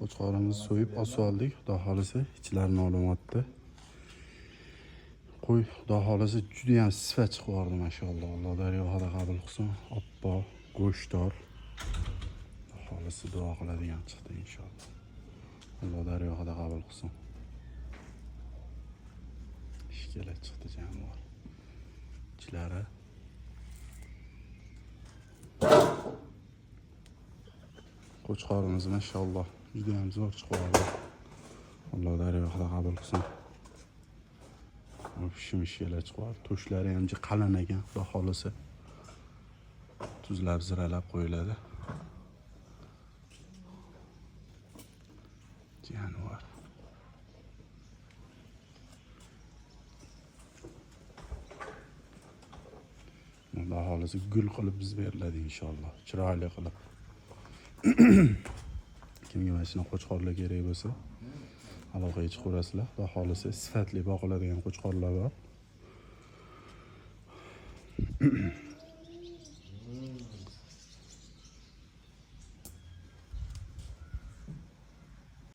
Qo'chqorimizni so'yib osib oldik. Xudo xolisa ichlarini olyapti. Qo'y xudo xolisa juda ham sifat chiqib yubordi, mashalloh. Alloh dargohida qabul qilsin. Oppoq, go'shtdor. Xudo xolisa duo qiladigan chiqdi inshaalloh. Alloh dargohida qabul qilsin. Ishkala chiqdi jonivor. Ichlari Qo'chqorimiz mashalloh juda ham zo'r chiqib yubordi. Alloh dargohida qabul qilsin. Pishmish chiqib yubordi. To'shlari ham qalin ekan, xudo xolisa. Tuzlab, ziralab qo'yiladi. Jonivor. Xudo xolisa gul qilib biz beriladi inshaalloh. Chiroyli qilib. Kimga mana shunaqa qo'chqorlar kerak bo'lsa, aloqaga chiqaverasizlar. Xudo xolisa sifatli boqiladigan qo'chqorlar bor.